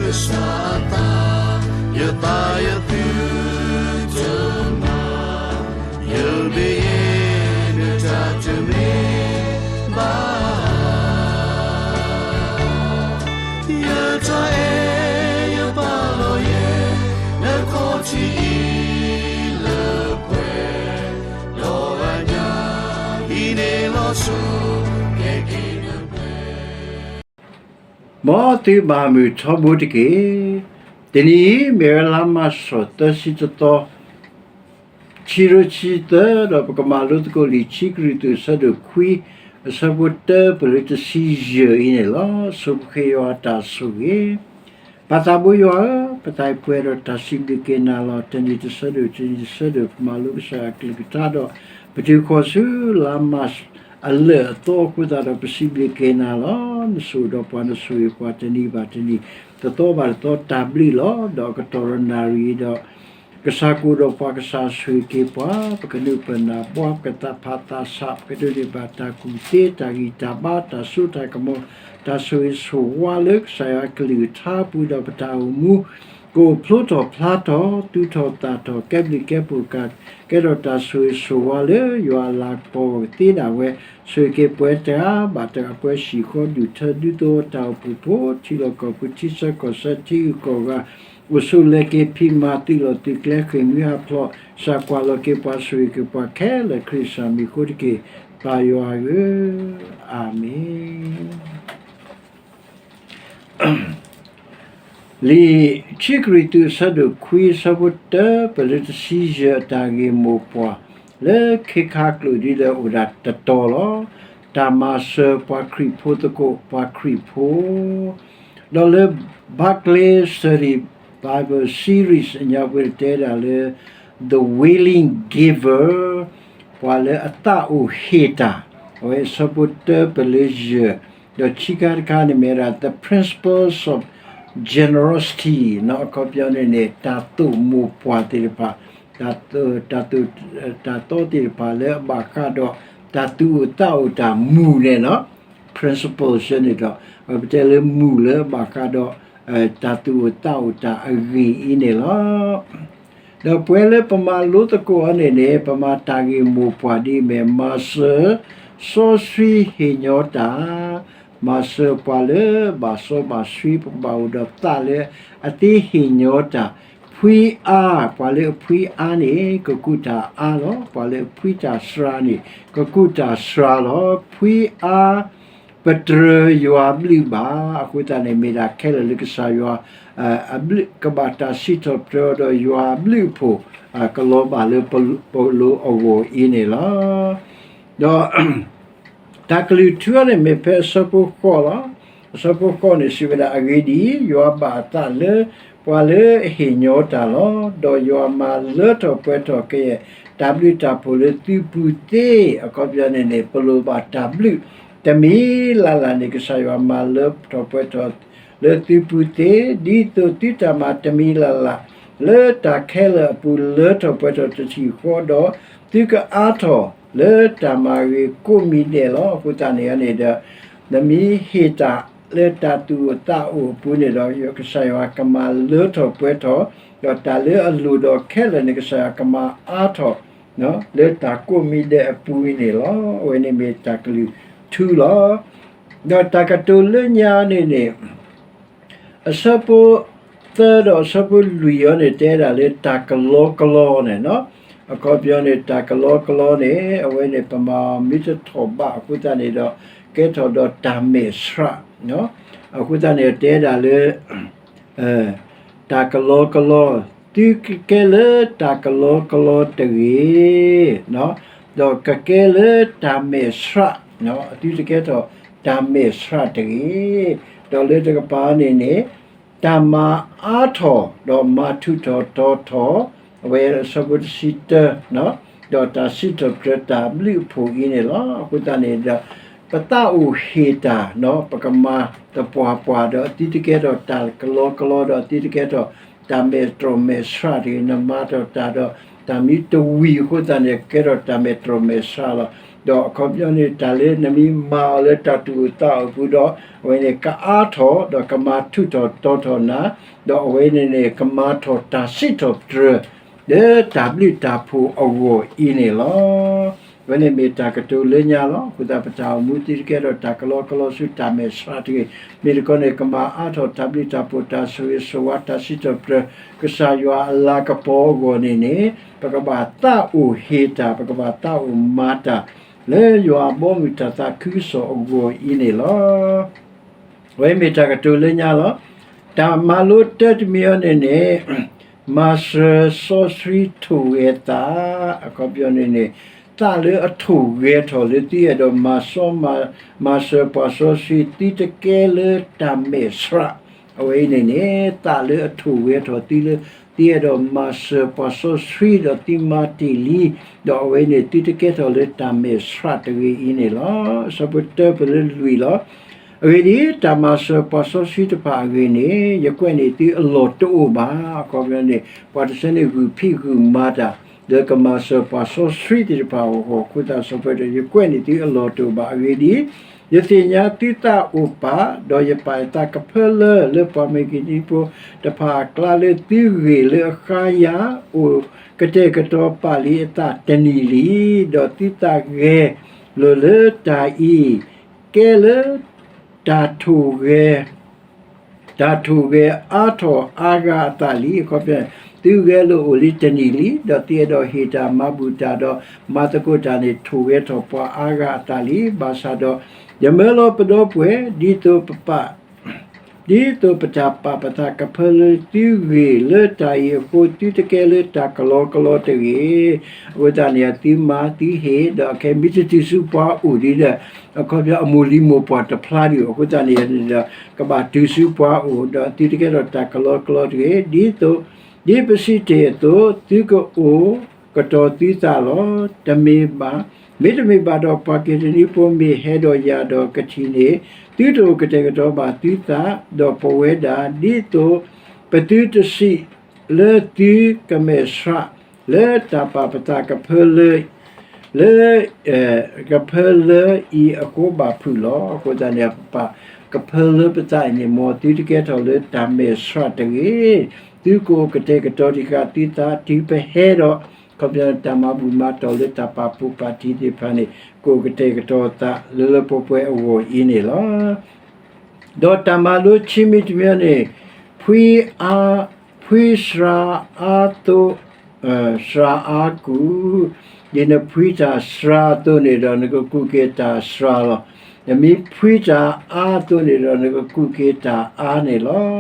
ကစၢ်အသး, ယသးယသုတမၤ, ယမ့ၢ်ယဲ နတၢ်တမ့ၢ်ဘၣ် ယတၢ်အဲၣ်ယပာ်လီၤယဲ နခီၣ်ထံးအံၤလၢပှဲၤ, ဒီးအညၣ်အံၤန့ၣ်လီၤဆိ ကဲက့ၤနပှဲၤ မ်သုဘၣ်မုာ်ထီဘိတက့ၢ်. တနံၤအံၤ မ့ၢ်ဝဲလါမးရှးသၢဆံတသီ, ခံကထိခံဆံသၢ, ဒီးပကမၤလိသကိးလံာ်ခံကရံၣ်သူးအဆၢဒိၣ်ခွံ, အဆၢဖိတၢပၢၢ်လၢတဆံယဲၢ်အံၤန့ၣ်လီၤ. ဆိပဃ့ယွၤအတၢ်ဆိၣ်ဂ့ၤ ပၢ်သးဘိယွၤဧၢ, ပသးပှဲၤဒီးတၢ်စံးဘျုးက့ၤနၤလီၤ. တနံၤတဆၢဒိၣ် တနံၤတဆၢဒိၣ် ပမၤလိကစၢ်ယွၤအကလုၢ်ကထါဒီး ပတုၤဃီၤဆူလါမးရှးအလၢာ်အသီအဃိသတးဒီး ပစံးဘျုးက့ၤနၤလီၤ. နဆိၣ်ဒီးပှၤ နဆိၣ်ဂ့ၤပှၤတနံၤဘၣ်တနံၤ, တသီဘၣ်တသီတၢ်ဘျုးလီၤ. ဒီးအကတီၢ်ဒီးနၣ်ရံၣ်ဒီး ကစၢ်ကအိၣ်ဒီးပှၤ ကစၢ်ဆိၣ်ဂ့ၤက့ၤပှၤ, ပကနုာ်ပၢၢ်နၢ်ဘှါ ပကသးဖးသးဆး ပကဒိးန့ၢ်ဘၣ်တၢ်ကူၣ်သ့ တၢ်ဂံၢ်တၢ်ဘါ တၢ်စိတၢ်ကမီၤ တၢ်ဆိၣ်ဂ့ၤဆိၣ်ဝါလၢကစၢ်ယွၤအကလုၢ်ကထါအပူၤဒီးပတၢ်အိၣ်မူ ကအိၣ်ဖျိထီၣ်ဖျါထီၣ် သူၣ်ထီၣ်သၣ်ထီၣ် ကဲဘျုးကဲဖှိၣ်က ကဲထီၣ်တၢ်ဆိၣ်ဂ့ၤဆိၣ်ဝါလၢယွၤအလၤကပီၤအဂီၢ်သ့ဒၣ်ဝဲ, ဆိၣ်ဂ့ၤက့ၤပှၤတဂၤဘၣ်တဂၤ ပှၤဟံၣ်ဃီဒူၣ်ထၢဒူသဝီ တၢ်အိၣ်ဖှိၣ်ဖိ ထံလီၢ်ကီၢ်ပူၤ ထံဆၢကီၢ်ဆၢ ထံဂုၤကီၢ်ဂၤ အိၣ်ဆူၣ်လဲၤက့ၤဖံးမၤ သုးလီၢ်သုးကျဲ ဃ့ၢ်မှံဟးဖျိး ကစၢ်ကွၢ်လီၤက့ၤပှၤ ဆိၣ်ဂ့ၤက့ၤပှၤခဲလၢာ် ခရံာ်ကစၢ်မံၤအဃိတက့ၢ်. ပၢ်ယွၤဧၢ, အၤမ့ၣ်. လံာ်ခံကရံၣ်သူးအဆၢဒိၣ်ခွံ အဆၢဖိတၢပၢၢ်လၢတဆံယဲၢ် အတၢ်ဂ့ၢ်မိၢ်ပှၢ် လၢခ့ခါကျိာ်ဒ်လဲၣ်အိၣ်ဒၣ်တတီၤလီၤ. တၢ်မၤစၢၤပှၤခရံာ်ဖိသကိး ပှၤခရံာ်ဖိ ဒီးလၢ Barclay Study Bible Series အညါပှဲၤတဲဒၣ်လၢ The Willing Giver ပှၤလၢအသးအိၣ်ဟ့ၣ်တၢ်, အဝဲအဆၢဖိတၢပၢၢ်လၢယဲၢ်, ဒီးခံခါတခါန့ၣ်မ့ၢ်ဝဲဒၣ် The Principles of Generosity နီၤ အခီပညီန့ၣ်န့ၣ် တၢ်သိၣ်မိၢ်ပှၢ်သ့ၣ်တဖၣ်, တၢ်သိၣ် တၢ်သိၣ် တၢ်သီသ့ၣ်တဖၣ်လၢအဘၣ်ဃးဒီး တၢ်သူၣ်အိၣ်သးအိၣ်တၢ်မူန့ၣ်နီၤ principles န့ၣ်ဒီး ပတဲလၢမူလၢအဘၣ်ဃးဒီး တၢ်သူၣ်အိၣ်သးအိၣ်တၢ်အဂ့ၢ်အံၤန့ၣ်လီၤ. ဒီးပဝဲလၢပမၤလိသကိးအီၤန့ၣ်န့ၣ် ပမၤတၢ်ဂ့ၢ်မိၢ်ပှၢ်ဒ်အမ့ၢ် မၤစၢၤ စီဆှံဟ့ၣ်ညီတၢ်, မၤစၢၤပှၤလၢဘၣ်စီဘၣ်ဆှံ ပကဘၣ်အိၣ်ဒီးသးလၢအသ့ဟ့ၣ်ညီတၢ်, ဖှံအါ ပှၤလၢအဖှံအါန့ၣ် ကကူးတၢ်အါလီၤ. ပှၤလၢအဖှံတၢ်စှၤန့ၣ် ကကူးတၢ်စှၤလီၤ. ဖှံအါ ပတြၢၤယွၤအဘျုးဘၣ်. အဃိသတးန့ၣ် မ့ၢ်ဒၣ်ခဲလၢာ်လၢကစၢ်ယွၤ အဘျုး ကဘၣ်တၢ်စံးထီၣ်ပတြၢၤဒီးယွၤအဘျုးအဖှိၣ် ကလီၤဘၣ်လၢပလိၤအဂီၢ်အံၤန့ၣ်လီၤ. ဒီး တၢ်ကလုၢ်ထူအံၤန့ၣ်မ့ၢ်ဖဲအဆၢဖိဃိးလီၤ. အဆၢဖိဃိးန့ၣ် စံးဝဲဒၣ် အဂ့ၢ်ဒ်အံၤ, ယွၤဘၣ်အသးလၢပှၤလၢအဟ့ၣ်ညီတၢ်လီၤ. ဒီးယွၤမၤလၢထီၣ်ပှဲၤထီၣ်ကယဲၢ် တၢ်ဘျုးတၢ်ဖှိၣ်လၢသုပူၤသ့. အခီပညီန့ၣ်န့ၣ် ပလိၣ်ဘၣ်တၢ်ဘျုး တမံၤလၢ်လၢ်န့ၣ် ကစၢ်ယွၤမၤလၢထီၣ်ပှဲၤထီၣ်လၢသုပူၤသ့, ဒ်သိးသုတၢ်မၤတမံၤလၢ်လၢ် လၢတၢ်ခဲလၢာ်အပူၤ လၢထီၣ်ပှဲၤထီၣ်တထံၣ်ဃီဒီး သုကအါထီၣ်လၢတၢ်မၤဂ့ၤကိးမံၤဒဲးလီၤ. အဃိသတးန့ၣ်န့ၣ်ဒီး နမ့ၢ်ဟ့ၣ်တၢ်လၢတၢ်သူၣ်အိၣ်သးအိၣ်အပူၤန့ၣ်ဒီး ကစၢ်ယွၤကမၤလၢထီၣ်ပှဲၤထီၣ်, ဒီးတၢ်လၢအလိၣ်ဒီးခဲလၢာ်န့ၣ် ကစၢ်ယွၤကမၤအါထီၣ် လၢတၢ်ကိးမံၤဒဲးအပူၤအံၤန့ၣ်လီၤ. အဝဲန့ၣ်မ့ၢ်တၢ်ကလုၢ်ထူလီၤ. ဒီးတၢ်ကတိၤလၢညါန့ၣ်န့ၣ် အဆၢဖိသၢဒီးအဆၢဖိလွံၢ်အံၤန့ၣ် တဲဒၣ်လၢတၢ်ကလီကလီန့ၣ်နီၤ. အခီပညီန့ၣ် တၢ်ကလီကလီန့ၣ် အဝဲန့ၣ်ပမၤမ့ၢ်တထီၣ်ဘးအဃိသတးန့ၣ်ဒီး ကဲထီၣ်ဒီးတၢ်မဲာ်ဆှး, အဃိသတးန့ၣ်တဲဒၣ်လၢ တၢ်ကလီကလီ, သုကကဲလၢတၢ်ကလီကလီတဂ့ၤ, ဒီးကကဲလၢတၢ်မဲာ်ဆှး, သုတကဲထီၣ်တၢ်မဲာ်ဆှးတဂ့ၤ. ဒီးလၢတကပၤန့ၣ်န့ၣ် တၢ်မၤအါထီၣ် ဒီးမၤထူးထီၣ်တီၤထီၣ်, အဝဲအဆၢဖိတဆံတၢ, ဒီးတၢ်စံးထီၣ်ပတြၢၤတၢ်ဘျုးအဖှိၣ်အံၤန့ၣ်လီၤ. အဃိသတးန့ၣ်ဒီး ပသးအိၣ်ဟ့ၣ်တၢ်, ပကမၤသပှၢ်ပှၢ်ဒီး သုတကဲထီၣ်တၢ်ကလီကလီဒီး သုတကဲထီၣ်တၢ်မဲာ်တြီၢ်မဲာ်ဆှးတဂ့ၤ. နမၤထီၣ်တၢ်ဒီး တၢ်မ့ၢ်တဝံၤအဃိသတးန့ၣ် ကဲထီၣ်တၢ်မဲာ်တြီၢ်မဲာ်ဆှးလီၤ. ဒီးအခီပညီန့ၣ် တၢ်လၢနမ့ၢ်မၤအီၤလၢတၢ်သူၣ်အိၣ်သးအိၣ်အပူၤဒီး အဝဲန့ၣ်ကအါထီၣ် ဒီးကမၤထူးထီၣ်တီၤထီၣ်နၤ, ဒီးအဝဲန့ၣ်န့ၣ် ကမၤထီၣ်တၢ်စံးထီၣ်ပတြၢၤ လၢတၢ်ဘျုးတၢ်ဖှိၣ်အဂီၢ်အံၤန့ၣ်လီၤ. အဝဲန့ၣ်မ့ၢ်တၢ်ကတိၤလၢညါလီၤ. အဃိသတး ပတၢ်အိၣ်မူသုတကဲထီၣ်တၢ်ကလီကလီဆူတၢ်မဲာ်ဆှးတဂ့ၤ. မ့ၢ်တခီန့ၣ် ကမၤအါထီၣ်တၢ်ဘျုးတၢ်ဖှိၣ် တၢ်ဆိၣ်ဂ့ၤဆိၣ်ဝါ တၢ်စံးထီၣ်ပတြၢၤ ကစၢ်ယွၤအလၤကပီၤအဂီၢ်န့ၣ်န့ၣ် ပကဘၣ်သးအိၣ်ဟ့ၣ်တၢ် ပကဘၣ်သးအိၣ်မၤတၢ် လၢယွၤအဘီအမုၢ်တၢ်သးခုကစီၣ်အဂီၢ်အံၤန့ၣ်လီၤ. အဝဲမ့ၢ်တၢ်ကတိၤလၢညါလီၤ. တၢ်မၤလိတၢတမံၤအံၤန့ၣ်န့ၣ် မၤစၢၤစီဆှံထိၣ်ဂဲၤသး, အခီပညီန့ၣ်န့ၣ် သးလၢအထိၣ်ဂဲၤထီၣ်လၢသုအဲၣ်ဒိးမၤစီ မၤစၢၤပှၤစီဆှံ သုတကဲလၢတၢ်မဲာ်ဆှး, အဝဲအံၤန့ၣ်န့ၣ် သးလၢအထိၣ်ဂဲၤထီၣ်သုလၢ သုအဲၣ်ဒိးမၤစၢၤပှၤစီဆှံဒီးသုမၤတ့ၢ်လံ, ဒီးအဝဲန့ၣ် သုတကဲထီၣ်လၢတၢ်မဲာ်ဆှးတဂ့ၤအံၤန့ၣ်လီၤ. အဆၢဖိတၢပလၢလွံၢ်လီၤ. အဂ့ၢ်ဒ်အံၤ, တၢ်မၤစၢၤပှၤစီဆှံတဖၣ်အဂ့ၢ်န့ၣ် ယကွဲးန့ၢ်သုအလီၢ်တအိၣ်ဘၣ်. အခီပညီန့ၣ် ပှၤတဆၢန့ၣ်ဂုာ်ဖံးဂုာ်မၤတၢ် လၢကမၤစၢၤပှၤစီဆှံသ့ၣ်တဖၣ်အဂီၢ်အဃိသတး စီၤပီလူး ယကွဲးန့ၢ်သုအလီၢ်တအိၣ်ဘၣ်. အဂ့ၢ်ဒ်အံၤ, ယသ့ၣ်ညါသုသးအိၣ်ပာ်, ဒီးယပာ်ယသးကဖၢလၢလၢပှၤမၤကဒနံဖိတဖၣ်အကျါ လၢသုဂ့ၢ်လၢအဃါယၤ အိၣ်ကတဲာ်ကတီၤပာ်လံအသးတနံၤလံ, ဒီးသုသးဂဲၤလိာ်လၢတၢ်အံၤ ကဲလၢ တၢ်ထိၣ်ဂဲၤ တၢ်ထိၣ်ဂဲၤအါထီၣ်အါဂၤအသးလံ. အခီပညီ သုဂဲၤလိာ်အိၣ်လံတနံၤလံ, ဒီးသုအဲၣ်ဒိးဟ့ၣ်တၢ်မၤဘူၣ်တၢ်ဒီးမၤသကိးတၢ်န့ၣ် ထိၣ်ဂဲၤထီၣ်ပှၤအါဂၤအသးလံ. ဘၣ်ဆၣ်ဒီး ယမၢလီၤပဒီပုၢ်ဝဲၢ် ဒ်သိးပပၢ် ဒ်သိးပတၢ်ပာ်ပသးကဖၢလၢသုဂ့ၢ်လၢတၢ်အံၤအဃိ သုတကဲလၢတၢ်ကလီကလီတဂ့ၤ. အဃိသတးန့ၣ် သုမၤသုဟ့ၣ် ဒီးခဲမ့ၢ်တတုၤဆူပှၤအိၣ်ဒ်ဒီး အခီပညီအမိၢ်လံၤမိၢ်ပှၢ်တဖျါဒံး အဃိသတးန့ၣ်ဒီး ကဘၣ်တုၤဆူပှၤအိၣ် ဒီးသုတကဲထီၣ်တၢ်ကလီကလီတဂ့ၤ. ဒ်သိး ဒ်ပစံးတ့ၢ်အသိး သုကအိၣ်ကတီၤသုသးလီၤ. တမ့ၢ်ဘၣ်, မ့တမ့ၢ်ဘၣ်ဒီး ပှၤကဒနံဖိမ့ၢ်ဟဲဒီးယၤဒီးကထံၣ်န့ၣ် သုတအိၣ်ကတဲာ်ကတီၤဘၣ်သုသး, ဒီးပဝဲဒၣ် ဒ်သိးပသုတစံးလၢသုကမဲာ်ဆှး လၢတၢ်ပာ်ပသးကဖၢလၢ လၢ ကဖၢလၢအံၤအဃိဘၣ်ဖုးလီၤ. အဃိသတးန့ၣ် ပပာ်ကဖၢလၢပသးအံၤန့ၣ် မ်သုတကဲထီၣ်လၢတၢ်မဲာ်ဆှးတဂ့ၤ. သုကအိၣ်ကတဲာ်ကတီၤတံၢ်ဃာ်သုသး တုၤပဟဲဒီး အခီပညီ တၢ်မၤဘူၣ်မၤတီၢ်လၢတၢ်ပာ်ဖှိၣ်ပာ်တံၢ်သ့ၣ်တဖၣ်န့ၣ် ကအိၣ်ကတဲာ်ကတီၤသးလၢလၢပှဲၤပှဲၤအဂီၢ်အံၤန့ၣ်လီၤ. ဒီးတၢ်မၤလိခံမံၤတမံၤန့ၣ် ဖှံအါ, ဖှံစှၤအါသိး စှၤအါကူၣ်, ဒ်နဖှံတၢ်စှၤအသိးန့ၣ်ဒီး နကကူးက့ၤတၢ်စှၤလီၤ. နမ့ၢ်ဖှံတၢ်အါအသိးန့ၣ်ဒီး နကကူးက့ၤတၢ်အါန့ၣ်လီၤ.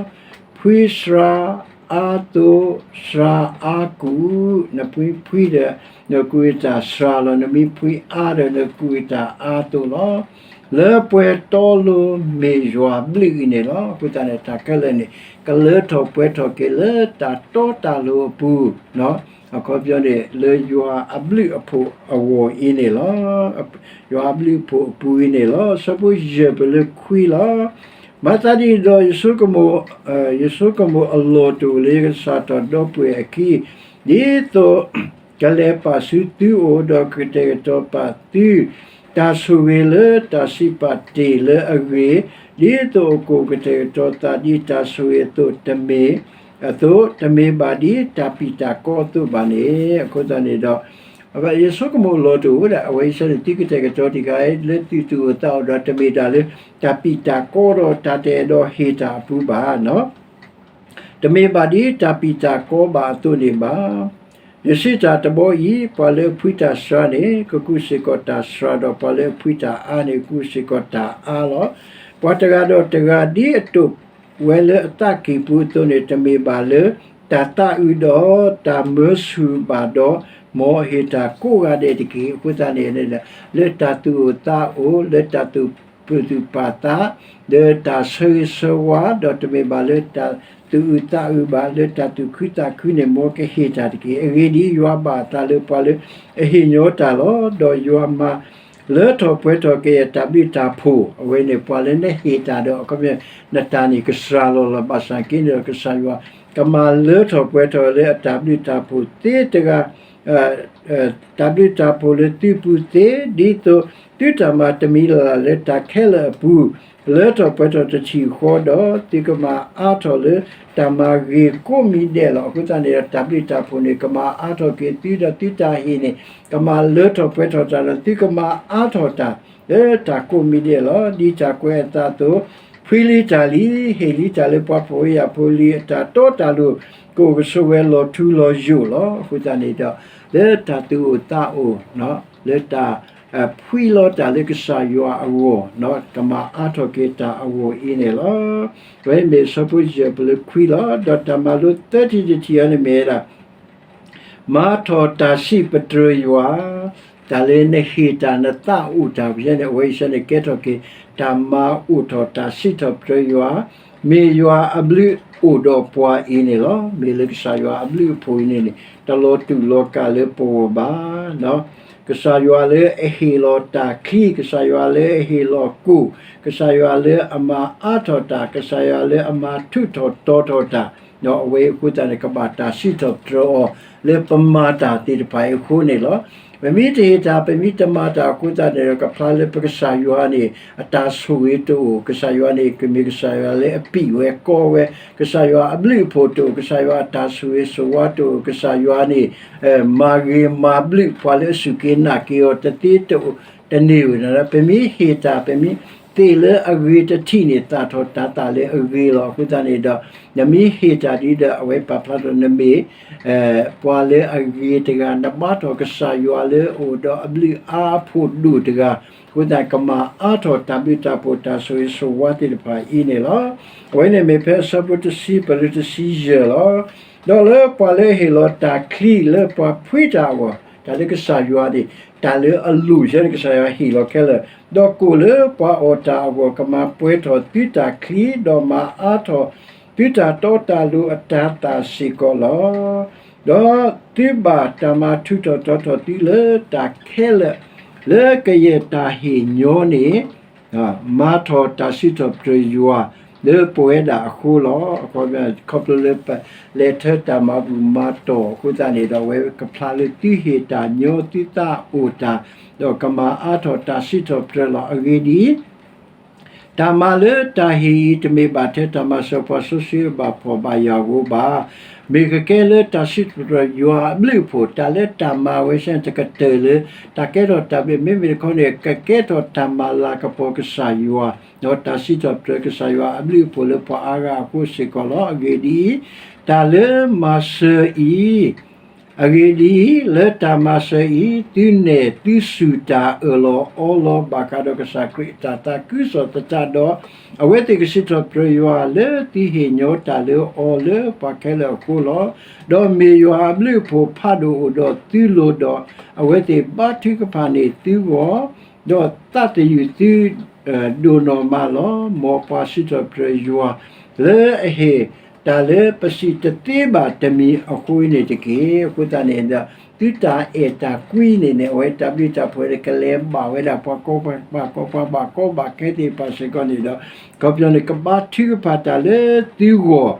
ဖှံစှၤအါသိး စှၤအါကူၣ်, နမ့ၢ်ဖှံဒီး နကကူးက့ၤတၢ်စှၤလီၤ. နမ့ၢ်ဖှံအါဒီး နကကူးက့ၤတၢ်အါသိးလီၤ. လၢပှဲၤတီလိၤမ့ၢ်ယွၤဘျုးအံၤန့ၣ်လီၤ. အဃိသတးန့ၣ် တၢ်ခဲလၢာ်န့ၣ် ကလၢထီၣ်ပှဲၤထီၣ်က့ၤလၢတၢ်တီတၢ်လိၤအပူၤ အခီပညီန့ၣ် လၢယွၤအဘျုးအဖှိၣ်အဂီၢ်အံၤန့ၣ်လီၤ. ယွၤအဘျုးအဖှိၣ်အပူၤအံၤန့ၣ်လီၤ. ဆၢဖိယဲၢ်ပလၢခွံလီၤ. မၤသးဒ်န့ၣ်ဒီး ယဆိကမိၣ်, ယဆိကမိၣ်အလီၢ်တအိၣ်လၢယကစၢ်ထီၣ်ဒီပုၢ်ဝဲၢ်အခံ, ဒ်သိး ကလဲၤပာ်ဆူသုအိၣ် ဒီးကတဲာ်ကတီၤပာ်သု တၢ်ဆိၣ်ဂ့ၤလၢတၢ်စံးပာ်တ့ၢ်လၢအဂ့ၤ, ဒ်သိးအကအိၣ်ကတဲာ်ကတီၤသးဒ်တၢ်ဆိၣ်ဂ့ၤအသိး တမ့ၢ်, အသိး, တမ့ၢ်ဘၣ်ဒ်တၢ်ပျံၤတၢ်ကီအသိးဘၣ်န့ၣ်. အဃိသတးန့ၣ်ဒီး ယဆိကမိၣ်လီၤတအိၣ်ဒၣ် အဝဲအံၤစ့ၢ်န့ၣ် သုကတဲာ်ကတီၤတံၢ်ဃာ်လၢသုသူၣ်အိၣ်သးအိၣ်ဒီး တမ့ၢ်ဒၣ်လၢတၢ်ပျံၤတၢ်ကီဒီးတၢ်တအဲၣ်ဒိးဟ့ၣ်တၢ်အပူၤဘၣ်. တမ့ၢ်ဘၣ်ဒ်တၢ်ပျံၤတၢ်ကီဘၣ်အသိးန့ၣ်ဘၣ်. ယစံးတၢ်တဘီအံၤ, ပှၤလၢအဖှံတၢ်စှၤန့ၣ် ကကူးစ့ၢ်ကီးတၢ်စှၤ, ဒီးပှၤလၢအဖှံတၢ်အါန့ၣ် ကကူးစ့ၢ်ကီးတၢ်အါလီၤ. ပှၤတဂၤဒီးတဂၤဒ်အတိာ်ဝဲလၢအသးကံၢ်ပူၤအသိးန့ၣ် တမ့ၢ်ဘၣ်လၢတၢ်သးအုးဒီးတၢ်မၢဆူၣ်ဘၣ်ဒီး မ်အဟ့ၣ်တၢ်ကိးဂၤဒဲးတက့ၢ်. အဃိသတးန့ၣ် လၢတၢ်သူၣ်အိၣ်သးအိၣ်, လၢတၢ်သူၣ်ပာ်သူၣ်ပာ်သး, လၢတၢ်ဆၢဂ့ၤဆၢဝါ, ဒီးတမ့ၢ်ဘၣ်လၢတၢ်သူၣ်အုးသးအုးဘၣ်, လၢတၢ်သူၣ်ခုသးခုန့ၣ် မ်ကဟ့ၣ်တၢ်တက့ၢ်. အဂ့ၢ်ဒ်အံၤ, ယွၤဘၣ်အသးလၢပှၤလၢအဟ့ၣ်ညီတၢ်လီၤ. ဒီးယွၤမၤလၢထီၣ်ပှဲၤထီၣ်က့ၤအတၢ်ဘျုးတၢ်ဖှိၣ်, အဝဲန့ၣ် ပှၤလၢနဟ့ၣ်တၢ်ဒီး အခီပညီ နတၢ်န့ၣ်ကစှၤလီၤလီၤ. ဘၣ်ဆၣ်က့န့ၣ်ဒီး ကစၢ်ယွၤကမၤလၢထီၣ်ပှဲၤထီၣ်လၢအတၢ်ဘျုးတၢ်ဖှိၣ်သ့တဂၤ တၢ်ဘျုးတၢ်ဖှိၣ်လၢသုပူၤသ့, ဒ်သိးသုတၢ်မၤတမံၤလၢ်လၢ်လၢတၢ်ခဲလၢာ်အပူၤ လၢထီၣ်ပှဲၤထီၣ်တထံၣ်ဃီဒီး သုကမၤအါထီၣ်လၢတၢ်မၤဂ့ၤကိးမံၤဒဲးလီၤ. အဃိသတးန့ၣ်ဒီး တၢ်ဘျုးတၢ်ဖှိၣ်န့ၣ် ကမၤအါထီၣ်က့ၤသုဒီးသုတၢ်ဟ့ၣ်န့ၣ် ကမၤလၢထီၣ်ပှဲၤထီၣ်တၢ်ဒီး သုကမၤအါထီၣ်တၢ် လၢတၢ်ကိးမံၤဒဲးလီၤ. ဒ်တၢ်ကွဲးအသးအသိး, ဖှံလံတၢ်လံ, ဟ့ၣ်လံတၢ်လၢပှၤဖှီၣ်ဖိယာ်ဖိလံ, အတၢ်တီတၢ်လိၤ ကအိၣ်ကဆိးဝဲလီၤထူလီၤယိာ်လီၤ. အဃိသတးန့ၣ်ဒီး လၢတၢ်သူၣ်အိၣ်သးအိၣ်, လၢတၢ်ဖှံလီၤတၢ်လၢကစၢ်ယွၤအဂီၢ်, ကမၤအါထီၣ်က့ၤတၢ်အဂီၢ်အံၤန့ၣ်လီၤ. အဝဲမ့ၢ်အဆၢဖိယဲၢ်ပလၢခွံလီၤ. ဒီးတၢ်မၤလိသၢထံၣ်တထံၣ်အံၤန့ၣ်မ့ၢ်ဝဲဒၣ် မၤထီၣ်တၢ်စံးပတြၢၤယွၤ, တၢ်လၢနဟ့ၣ်တၢ်နသးအိၣ်တၢ်ဖဲန့ၣ် အဝဲအံၤစ့ၢ်န့ၣ်ကဲထီၣ်က့ၤ တၢ်မၤအိၣ်ထီၣ်တၢ်စံးထီၣ်ပတြၢၤယွၤ, မ့ၢ်ယွၤအဘျုးအိၣ်ဒီးပှၤအံၤန့ၣ်လီၤ. မ့ၢ်လၢကစၢ်ယွၤအဘျုးအဖှိၣ်အံၤန့ၣ်န့ၣ် တလီၤတူာ်လီၤကာ်လၢပဂီၢ်ဘၣ်. ကစၢ်ယွၤလၢအဟ့ၣ်လီၤတၢ်ချံ, ကစၢ်ယွၤလၢအဟ့ၣ်လီၤကိၣ်, ကစၢ်ယွၤလၢအမၤအါထီၣ်တၢ်, ကစၢ်ယွၤလၢအမၤထူးထီၣ်တီထီၣ်တၢ်, အဝဲအံၤအဃိသတးန့ၣ် ကဘၣ်တၢ်စံးထီၣ်ပတြၢၤအီၤ လၢပမၤတၢ်သ့ၣ်တဖၣ်အံၤအဃိန့ၣ်လီၤ. ပမ့ၢ်တဟ့ၣ်တၢ် ပမ့ၢ်တမၤတၢ်အဃိသတးန့ၣ်ဒီး ကဖျါလၢပကစၢ်ယွၤန့ၣ် အတၢ်ဆိၣ်ဂ့ၤတအိၣ်, ကစၢ်ယွၤန့ၣ် ကမ့ၢ်ကစၢ်ယွၤလၢအပံာ်ဝဲကီဝဲ, ကစၢ်ယွၤအဘျုးအဖှိၣ်တအိၣ်, ကစၢ်ယွၤအတၢ်ဆိၣ်ဂ့ၤဆိၣ်ဝါတအိၣ်, ကစၢ်ယွၤန့ၣ် မၤဂ့ၤမၤဘျုးပှၤလၢအစူၢ်က့ၤနာ်က့ၤအီၤတသ့တအိၣ်တန့ၢ်ဝဲန့ၣ်လီၤ. ပမ့ၢ်ဟ့ၣ်တၢ် ပမ့ၢ်သ့ၣ်လၢအဂ့ၤတထံၣ်န့ၣ် သၣ်ထီၣ်တၤသၣ်လၢအဂ့ၤလီၤ. အဃိသတးန့ၣ်ဒီး နမ့ၢ်ဟ့ၣ်တၢ်ဒ်ဒီး အဝဲပာ်ဖျါထီၣ်နမ့ၢ် ပှၤလၢအဂ့ၤတဂၤ, နဘါထီၣ်ကစၢ်ယွၤလၢအအိၣ်ဒီးအဘျုးအါအဖှိၣ်ဒိၣ်တဂၤ, အဃိသတး ကမၤအါထီၣ်တၢ်ဘျုးတၢ်ဖှိၣ်တၢ်ဆိၣ်ဂ့ၤဆိၣ်ဝါသ့ၣ်တဖၣ်အံၤန့ၣ်လီၤ. အဝဲန့ၣ်မ့ၢ်ဖဲအဆၢဖိတဆံ ပလၢတဆံယဲၢ်လီၤ. ဒီးလၢပှၤလၢအဟ့ၣ်လီၤတၢ်ချံလၢပှၤဖှံတၢ်အဂီၢ်, တၢ်လၢကစၢ်ယွၤန့ၣ် တၢ်လၢအလိၣ်ဆၢန့ၣ် ကစၢ်ယွၤဟ့ၣ်လီၤခဲလၢာ်, ဒီးကိၣ်လၢပှၤအီၣ်တၢ်အဂီၢ် ကမၤပှဲၤထီၣ်သုတၢ်ချံ, ဒီးမၤအါထီၣ်သုတၢ်တီတၢ်လိၤအတၤသၣ်စ့ၢ်ကီးလီၤ. ဒီးသုဘၣ်တၢ်မၤထူးထီၣ်တီထီၣ်သုလၢတၢ်ခဲလၢာ် လၢကယဲၢ်တၢ်ဟ့ၣ်ညီန့ၣ် မၤထီၣ်တၢ်စံးထီၣ်ပတြၢၤယွၤ လၢပဝဲဒၣ်အဃိလီၤ. အခီပညီ ခီဖျိလၢပလဲၤထၢတၢ်မၤဘူၣ်မၤတီၢ်အဃိသတးန့ၣ်ဒီး အဝဲကဖျါလၢသုဟ့ၣ်တၢ်ညီသုသးအိၣ်တၢ်, ဒီးကမၤအါထီၣ်တၢ်စံးထီၣ်ပတြၢၤလီၤ. အဂ့ၢ်ဒ်အံၤ, တၢ်မၤလၢတၢ်ဟ့ၣ်အံၤ တမ့ၢ်ဘၣ်ထဲတၢ်မၤစၢၤပှၤစီဆှံအဘၣ်ဖှီၣ်ဘၣ်ယာ်ဧိၤဘၣ်. မ့ၢ်ကကဲလၢတၢ်စံးထီၣ်ပတြၢၤယွၤအဘျုးအဖှိၣ်, တၢ်လၢတၢ်မၤဝဲဆၢန့ၣ် တကတၢၢ်လၢ တၢ်ကဲထီၣ်တၢ်ဘျုး, မ့မ့ၢ်တခီန့ၣ် ကကဲထီၣ်တၢ်မၤလၤကပီၤကစၢ်ယွၤ, ဒီးတၢ်စံးထီၣ်ပတြၢၤကစၢ်ယွၤအဘျုးအဖှိၣ်လၢပှၤအါဂၤအဃိစ့ၢ်ကီးလီၤ. အဂ့ၢ်ဒ်အံၤ, တၢ်လၢမၤစၢၤအံၤ အဂ့ၢ်ဒ်အံၤ, လၢတၢ်မၤစၢၤအံၤ သုနဲၣ်သုစူၢ်တၢ်အၢၣ်လီၤအီလီၤ ဘၣ်ဃးဒီးကစၢ်ခရံာ်အတၢ်သးခုကစီၣ်သတးဒီး, အဝဲသ့ၣ်ကစံးထီၣ်ပတြၢၤယွၤလၢသုဟ့ၣ်ညီတၢ်လၢအီၤလၢပှၤခဲလၢာ်အဃိလီၤ. ဒီးမ့ၢ်ယွၤအဘျုးအဖှိၣ်ဖးဒိၣ်အိၣ်ဒီးသုလိၤဒီး, အဝဲသ့ၣ်ဘါထုကဖၣ်န့ၢ်သုဂီၢ်, ဒီးသးသယုၢ်သု ဒိၣ်နီၢ်မးလီၤ. မ်ပှၤစံးထီၣ်ပတြၢၤယွၤ လၢအဟ့ၣ်တၢ်လၢပစံးတသ့ဘၣ်တမံၤအဃိန့ၣ်တက့ၢ်. အဃိသတးန့ၣ်ဒီး သုတၢ်အဲၣ်တၢ်ကွံန့ၣ်န့ၣ် အဝဲတၢ်ဘျုးတၢ်ဖှိၣ်န့ၣ် ကလဲၤဘၣ်ဝဲဒၣ်ပှၤကိးပှၤ ပှၤကိးပှၤဘၣ်ကိးဘၣ်ခဲသ့ၣ်တဖၣ်စ့ၢ်ကီးန့ၣ်ဒီး အခီပညီန့ၣ် ကဘါထုကဖၣ်တၢ်လၢသုဂီၢ်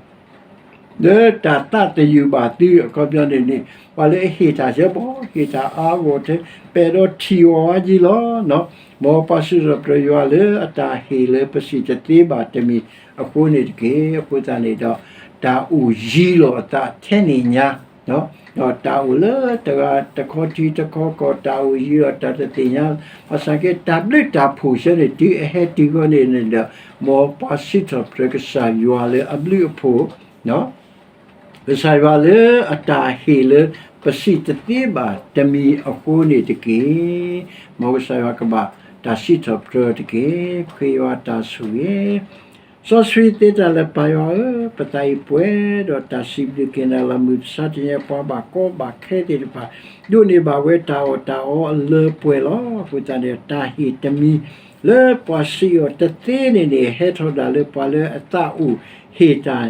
လၢတၢ်သးသယုၢ်ဘၣ်သု အခီပညီန့ၣ်န့ၣ် ပှၤလၢအဟ့ၣ်တၢ်စဲးဘီ ဟ့ၣ်တၢ်အါဂီၢ်ထဲ ပအဲၣ်ဒိးထံၣ်အီၤဝဲက့ၤလီၤ. မ်ပှၤစံးထီၣ်ပတြၢၤယွၤလၢအတၢ်ဟ့ၣ်လၢပစံးတသ့ဘၣ်တမံၤအဃိန့ၣ်တက့ၢ်. အဃိသတးန့ၣ်ဒီး တၢ်အိၣ်ယံၤလီၤအသးထဲန့ၣ်ညါ ဒီးတၢ်အိၣ်လၢတဂၤတခီထံတခီကီၢ် တၢ်အိၣ်ယံၤဒီးတၢ်တသ့ၣ်ညါ ဘၣ်ဆၣ်က့ တၢ်ဘျုးတၢ်ဖှိၣ်ဆၢန့ၣ် တုၤအဟဲတုၤဃီန့ၣ်န့ၣ်ဒီး မ်ပှၤစံးထီၣ်ပတြၢၤကစၢ်ယွၤလၢအဘျုးအဖှိၣ် ကစၢ်ယွၤလၢအတၢ်ဟ့ၣ်လၢပစံးတသ့ဘၣ်တမံၤအဃိန့ၣ်တက့ၢ်. မ်ကစၢ်ယွၤကဘၣ်တၢ်စံးထီၣ်ပတြၢၤတက့ၢ်. ခရံာ်ယွၤတၢ်ဆိၣ်ဂ့ၤ စီဆှံသ့တၢ်လၢပၢ်ယွၤဧၢ, ပသးအံၤပှဲၤဒီးတၢ်စံးဘျုးက့ၤနၤလီၤ. မုၢ်မဆါတနံၤအံၤ ပှၤဘၣ်ကီဘၣ်ခဲသ့ၣ်တဖၣ် ဒိးန့ၢ်ဘၣ်ဝဲတၢ်အီၣ်တၢ်အီအလၢပှဲၤလီၤ. အဃိသတးန့ၣ် တၢ်ဟ့ၣ်တမံၤလၢပှၤစံးအီၤတသ့န့ၣ်န့ၣ် ဟဲထီၣ်ဒၣ်လၢပှၤလၢအသးအိၣ်ဟ့ၣ်တၢ်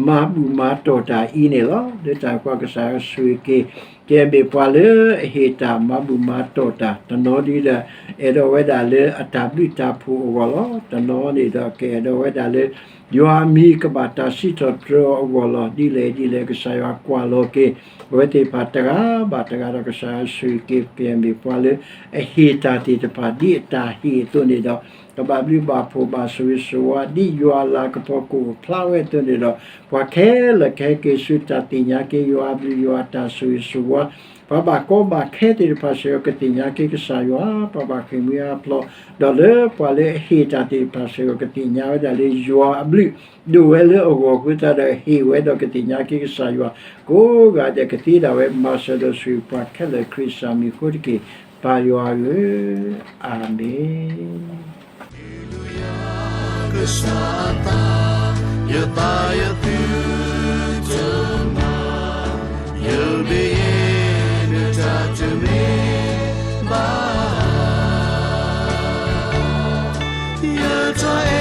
မၤဘူၣ်မၤတီၢ်တၢ်အံၤန့ၣ်လီၤ. လၢတၢ်ကွၢ်ကစၢ်ယွၤဆိၣ်ဂ့ၤက့ၤ ကဲမ့ၢ်ပှၤလၢအဟ့ၣ်တၢ်မၤဘူၣ်မၤတီၢ်တၢ် တနီၤဒ်ဒီး အဲၣ်ဒိးဝဲဒၣ်လၢအတၢ်ဘျုးတၢ်ဖှိၣ်အဂီၢ်လီၤ. တနီၤန့ၣ်ဒီး ကအဲၣ်ဒိးဝဲဒၣ်လၢ ယွၤအမံၤကဘၣ်တၢ်စံးထီၣ်ပတြၢၤအီၤအဂီၢ်လီၤ. ဒ်လဲၣ်ဒ်လဲၣ် ကစၢ်ယွၤကွၢ်လီၤက့ၤ အဝဲသ့ၣ်တဖၣ်တဂၤဘၣ်တဂၤဒီး ကစၢ်ယွၤဆိၣ်ဂ့ၤက့ၤ ပကယဲၢ်မ့ၢ်ပှၤလၢအဟ့ၣ်တၢ်သ့ၣ်တဖၣ် ဒ်အတၢ်ဟ့ၣ်အသိးန့ၣ်ဒီး ကဘၣ်ဘျုးဘၣ်ဖှိၣ်ဘၣ်ဆိၣ်ဂ့ၤဆိၣ်ဝါ ဒ်ယွၤအလၤကပီၤကအိၣ်ဖျါဝဲအသိးန့ၣ်ဒီး ပှၤခဲလၢာ်ခဲက့ၤဆူတၢ်သ့ၣ်ညါက့ၤယွၤအဘျုးယွၤအတၢ်ဆိၣ်ဂ့ၤဆိၣ်ဝါ ပှၤဘၣ်ကီဘၣ်ခဲသ့ၣ်တဖၣ်စ့ၢ်ကီး ကသ့ၣ်ညါက့ၤကစၢ်ယွၤ, ပှၤဘၣ်ဃ့ၢ်မှံဟးဖျိး, ဒီးလၢပှၤလၢအဟ့ၣ်တၢ်သ့ၣ်တဖၣ်စ့ၢ်ကီး ကသ့ၣ်ညါဝဲဒၣ်လၢယွၤအဘျုးဒိၣ်ဝဲလၢအဂီၢ်အဃိသတးဒီး ဟ့ၣ်ဝဲဒီးကသ့ၣ်ညါက့ၤကစၢ်ယွၤ, ကိးဂၤဒဲးကသ့ဒၣ်ဝဲ မၤစၢၤဒီးဆိၣ်ဂ့ၤပှၤခဲလၢာ် ခရံာ်စၢ်မံၤအဃိတက့ၢ်. ပၢ်ယွၤဧၢ, အၤမ့ၣ်. Hallelujah, ကစၢ်အသး, ယသးယသုတမၤ, ယဘၣ်ယဲၢ်နတၢ်တမ့ၢ်ဘၣ်, ယတၢ်